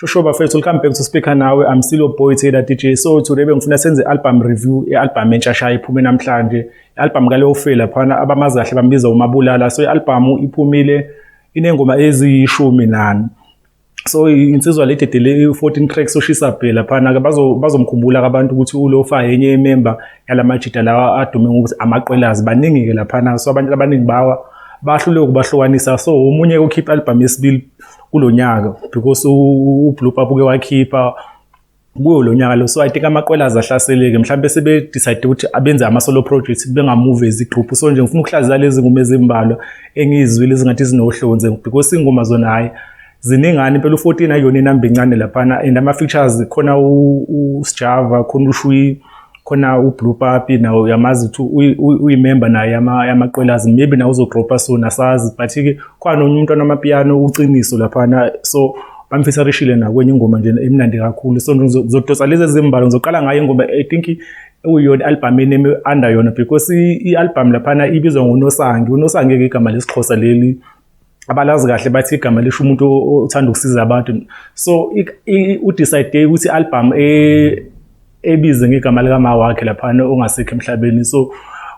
Shosho bafethu, welcome back to Speaker Nawe. I'm still your boy Taylor DJ. So today bengifuna senze album review, i-album entsha shaya iphume namhlanje. I-album kaLeo laphana, abamazi kahle bambiza uMabulala. So i-album iphumile, inengoma eziyi-14. So insizwa le dedele 14 tracks oshisa bhe laphana. Ke bazomkhumbula abantu ukuthi uLofa yenye yemember yalamajita lawa adume ngokuthi amaqwelazi. Baningi-ke laphana, so abantu abaningi bawa bahluleke ukubahlukanisa. So omunye ukhipha album yesibili kulo nyaka because uBlue Pap uke wakhipha kuyo lo nyaka lo. So I think amaqwelazi ahlaseleke, mhlawumbe sebe-decide ukuthi abenze ama-solo projects, bengamuvi as i-group. So nje ngifuna ukuhlaziya lezi ngoma ezimbalwa engiyizwile ezingathi zinohlonze, because ingoma zona, hhayi, ziningane impela. U-14 ayona inamba encane laphana, and ama-features khona uSjava khona, uShwi khona, uBlue Papi nawo uyamazi ukuthi uyimember naye yamaqwelazi. Maybe nawe uzodropa soon, asazi, but-ke khona nomunye umntwana wamapiano, uCiniso laphana, so bamfeaturishile nakwenye ingoma nje emnandi kakhulu. So ngizodonsa lezi ezimbalwa. Ngizoqala ngayo ingoma I think ekuyiyona i-album eneme under yona, because i-album laphana ibizwa ngoNosangi. UNosangi-ke igama lesiXhosa leli, abalazi kahle bathi igama lisho umuntu othanda ukusiza abantu. So udecide ukuthi i-album ebize ngegama likama wakhe laphana ongasekho emhlabeni. So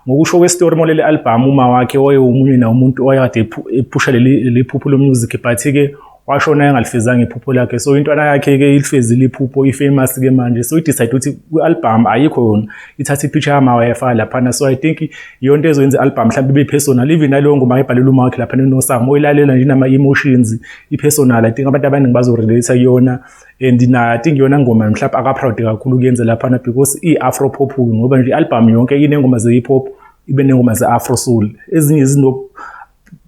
ngokusho kwesitori molele album, uma wakhe wayewomunye na umuntu owayekade ephusha leli phupho lo-music, but-ke washona engalifezanga iphupho lakhe. So intwana yakhe-ke ilifezile iphupho, i-famous-ke manje. So i-decide ukuthi kwi-album ayikho yona, ithathe i-picture yama wayefaka laphana. So I think iyonto into ezoyenza i-album mhlawumbe ibe personal. Even naleyo ngoma ayibhalela uma wakhe laphana enosamo, oyilalela nje inama-emotions, i-personal. I think abantu abaningi bazo-relate kuyona, and na I think iyona ngoma mhlawumbe aka-proud kakhulu ukuyenza laphana, because i-afro pop, ngoba nje i-album yonke inengoma ze-hip hop, ibe nengoma ze-afro soul, ezinye zino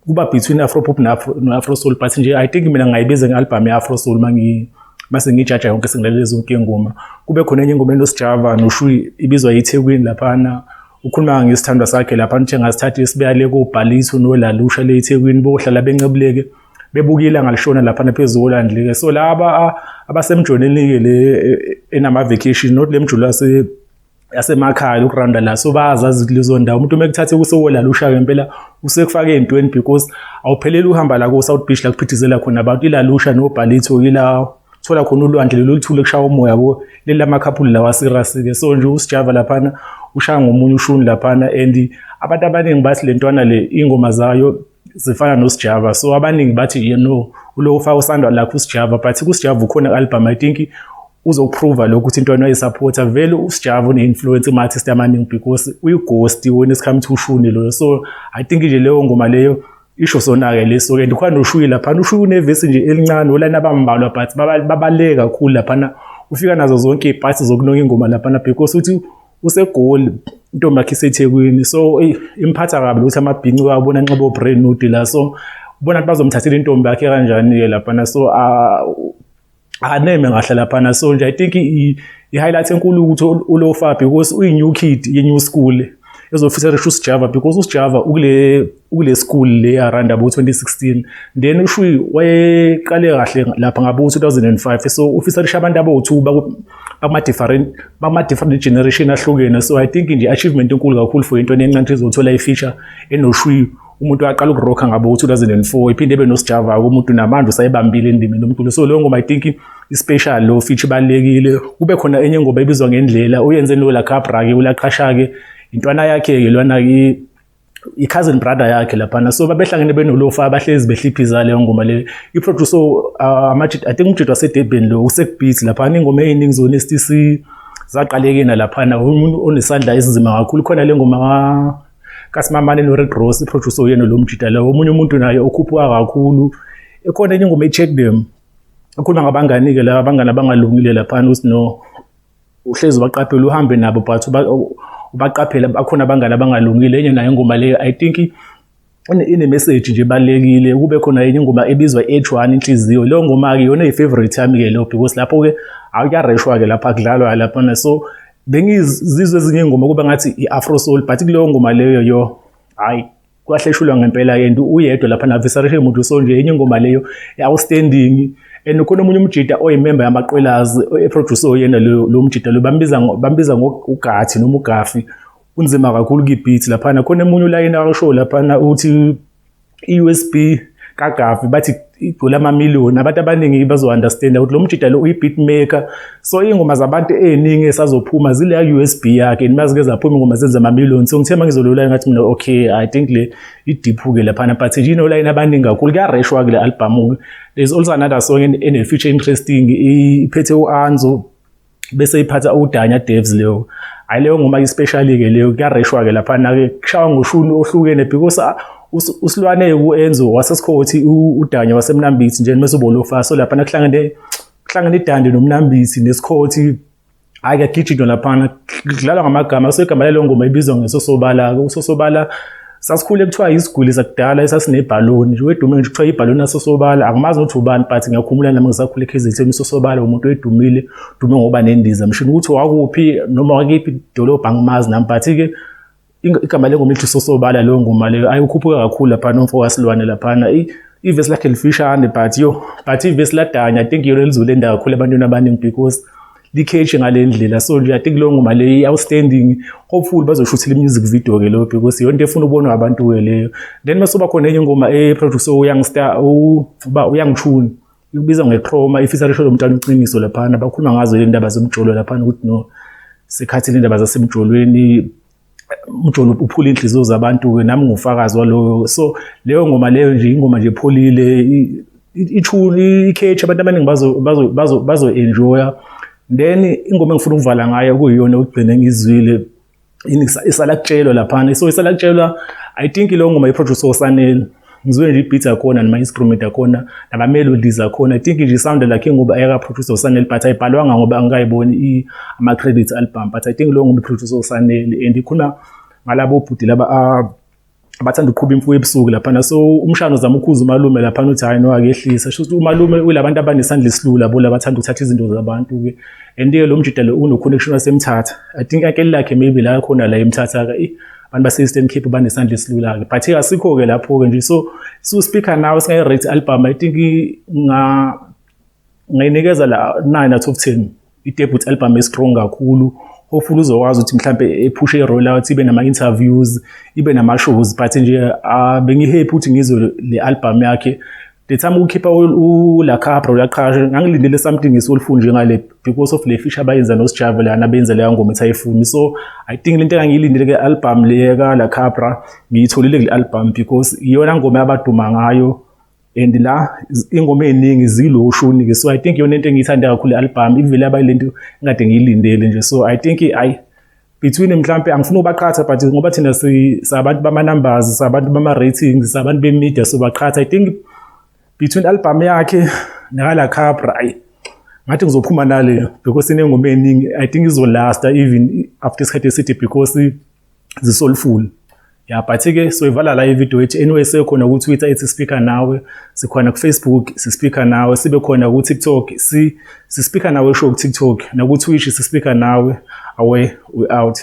kuba between afro pop no-afro soul. But nje I think mina ngingayibiza nge-album ye-afro soul mase ngiyijaja yonke, sengilalele zonke iy'ngoma. Kube khona enye ingoma enoSjava noShui, ibizwa iThekwini laphana. Ukhuluma ngesithandwa sakhe laphana, uthe ngasithatha isibeya le kobhaliso nolalusha le eThekwini, bohlala bencebuleke bebukile angalishona laphana phezu kolwandle-ke. So laba abasemjoleni-ke le enama-vacation, not le mjolo yasemakhaya ukuranda la, so bayazazi kulezo ndawo. Umuntu uma ekuthathe kusewola ngempela usekufake ey'ntweni, because awupheleli uhamba la ko-South Beach la kuphithizela khona abantu. Ilalusha nobhalitho ila thola khona ulwandle lolu luthule, kushaya umoya yabo, leli lamakhaphuli lawa serious-ke. So nje uSjava laphana ushaya ngomunye ushuni laphana, and abantu abaningi bathi le ntwana le iy'ngoma zayo zifana noSjava. So abaningi bathi ulo ufaka usandwa lakho uSjava, but kuSjava ukhona ku-album. I think uzokuprova lokho ukuthi intwana uyayisupporta vele. USjava une-influence kuma-artist amaningi because uyi-ghost when it's come to ushuni loyo. So I think nje leyo ngoma leyo isho sona-ke leso-ke. And khona noShuyi laphana, uShuyi unevesi nje elincane, olani abambalwa, but babaluleke kakhulu laphana. Ufika nazo zonke iy'parts zokunonga ingoma laphana, because uthi useGoli, intombi yakhe iseThekwini, so imphatha kabi ukuthi amabhinci wabona nxibo brand nude la. So ubona ukuthi bazomthathela intombi yakhe kanjani-ke laphana, so akaneme kahle laphana. So nje I think i-highlight enkulu ukuthi uLofa, because uyi-new kid ye-new school ezofeaturisha uSjava, because uSjava ukule school le around abo 2016, then uShui wayeqale kahle lapha ngabo 2005. So ufeaturisha abantu abawu-2 bakuma different generation ahlukene. So I think nje achievement enkulu kakhulu for into encane ezothola i-feature enoShui, umuntu waqala ukurocka ngabo 2004, iphinde ebe noSjava, umuntu namanje usayibambile endimeni lomculo. So leyo ngoma I think i-special, lo feature ibalulekile. Kube khona enye ingoma ebizwa ngendlela, uyenze noLa Cabra-ke, ulaqhasha-ke intwana yakhe-ke lwana, i-cousin brother yakhe laphana. So babehlangene benolofa, bahlezi behliphiza leyo ngoma le. I-producer I think umjito waseDurban lo uSekbeat laphana. Ingoma ey'ningi zona STC zaqalekena laphana, umuntu onesandla esinzima kakhulu. Khona le ngoma kaSimamane no-Red Rose, i-producer uyena lo mjita lo, omunye umuntu naye okhuphuka kakhulu. Ekhona enye ingoma i-Check Them, ekhuluma ngabangani-ke la, abangani abangalungile laphana, uthi no, uhlezi ubaqaphela, uhambe nabo, but ubaqaphela, bakhona abangani abangalungile. Enye nayo ingoma leyo I think ine-message nje ebalulekile. Kube khona enye ingoma ebizwa H1 Inhliziyo. Leyo ngoma-ke iyona eyi-favorite yami-ke leyo, because lapho-ke akuyareshwa-ke lapha, kudlalwa laphana. So bengizizwe ezinye iy'ngoma kube ngathi i-afro soul, but kuleyo ngoma leyo yo, hhayi, kwahleshulwa ngempela. And uyedwa lapha nafeaturishe muntu. So nje enye ingoma leyo outstanding. And khona omunye umjida oyimember yamaqwelazi, eproducer oyena lo mjida lo, bambiza ngoGathi noma uGafi, unzima kakhulu kwi-beat laphana. Khona emunye ulayini akasho laphana, uthi i-USB kaGafi bathi Igcwele amamiliyoni. Abantu abaningi bazo-understanda ukuthi lo mjida lo uyi-beat maker, so iy'ngoma zabantu ey'ningi esazophuma zile USB yakhe, and mazike zaphuma ingoma zenza amamiliyoni. So ngithe uma ngizolo line, ngathi mina, okay, I think le i-deep-ke laphana, but nje inolayini abaningi kakhulu. Kuyareshwa kule album. There's also another song ene-feature interesting, iphethe u-Anzo bese iphatha uDanya Devs leyo. Hayi, leyo ngoma especially-ke leyo, kuyareshwa-ke laphana-ke, kushawa ngoshuni ohlukene because uSilwane ku-Enzo waseSikhothi, uDanya waseMnambithi nje, mase ubolofa. So laphana kuhlangene iDande noMnambithi neSikhothi. Hhayi, kuyagijinywa laphana, kudlalwa ngamagama. So igama laleyo ngoma ibizwa ngeSosobala-ke. USosobala sasikhule kuthiwa isiguli sakudala esasinebhaloni nje, wedume nje, kuthiwa ibhaloni laSosobala. Angimazi ukuthi ubani, but ngiyakhumula nami ngisakhula eKZN, uSosobala umuntu oyedumile, dume ngoba nendiza mshini. Ukuthi wakuphi noma wakiphi idolobha angimazi nami, but-ke igama lengoma lithi Sosobala. Leyo ngoma leyo ayikhuphuka kakhulu laphana umfo waSilwane laphana. Ivesi lakhe lifishane, but yo, but ivesi laDanya, I think iyona elizolenda kakhulu ebantwini abaningi because li-catchy ngale ndlela. So nje I think leyo ngoma leyo i-outstanding. Hopefully bazoshuthela i-music video-ke leyo because iyona into efuna ukubonwa abantu-ke leyo. Then mase uba khona enye ingoma e-produce uYoungstar, uba uYoung Tune, ikubiza nge-Chroma, ifisa lisho lo mntwana uqiniso laphana. Bakhuluma ngazo le ndaba zomjolo laphana, ukuthi no, sikhathi le ndaba zasemjolweni, umjolo uphula inhliziyo zabantu-ke, nami ngufakazi waloyo. So leyo ngoma leyo nje ingoma nje epholile, ithuni, i-catchy, abantu abaningi bazo-enjoya. Then ingoma engifuna ukuvala ngayo, kuyiyona okugcina ngizwile, Isala Kutshelwa laphana. So Isala Kutshelwa, I think leyo ngoma i-produce oSanele. Ngizwe nje i-beat yakhona nama-instrument akhona nama-melodies akhona. I think nje i-sound like ingoba ayaka-produce oSanele, but ayibhalwanga ngoba angikayiboni ama-credits album, but I think leyo ngoma i-produce oSanele and ikhuluma ngalabo bhuti laba abathanda ukuqhuba imfuyo ebusuku laphana. So umshana uzama ukhuza umalume laphana, uthi hhayi no, akehlisa. Sho ukuthi umalume ulabantu abanesandla esilula bo, labathanda ukuthatha izinto zabantu-ke. And-ke lo mjida lo uno-connection waseMthatha, I think akeli lakhe maybe la khona la eMthatha-ke, abantu base-Eastern Cape banesandla esilula-ke, but asikho-ke lapho-ke nje. So speaker nawe singayi-rate album, I think ngayinikeza la 9 out of 10. I-debut album e-strong kakhulu. Hopefully uzokwazi ukuthi mhlambe ephushe i-rollout, ibe nama-interviews, ibe nama-shows, but nje bengi-happy ukuthi ngizwe le album yakhe. The time ukukhipha uLa Capra uyaqhasha, ngangilindele something esolful njengale because of le feature abayenza noSjava lana, abenza leya ngoma ethi Ayifuni. So I think lento engangiyilindele ke album le ka La Capra ngiyitholile kule album because iyona ngoma abaduma ngayo and la ingoma ey'ningi zilo shuni-ke. So I think iyona into engiyithanda kakhulu, i-album ivele yaba yilento engade ngiyilindele nje. So I think ayi, between mhlampe angifuni ukubaqhatha, but ngoba thina sabantu bama-numbers, sabantu bama-ratings, sabantu be-media, so baqhatha. I think between album yakhe nakaLa Capra, ayi, ngathi ngizophuma nale because inengoma ey'ningi. I think izolasta even after isikhathi eside because zi-soulful, ya. But-ke soyivala la ividiyo yethu. Anyway, sekhona ku-Twitter ethi Speaker Nawe, sikhona ku-Facebook si-Speaker Nawe, sibe khona ku-TikTok si-Speaker Nawe Show ku-TikTok, naku-Twitch si-Speaker Nawe. Awe, we out.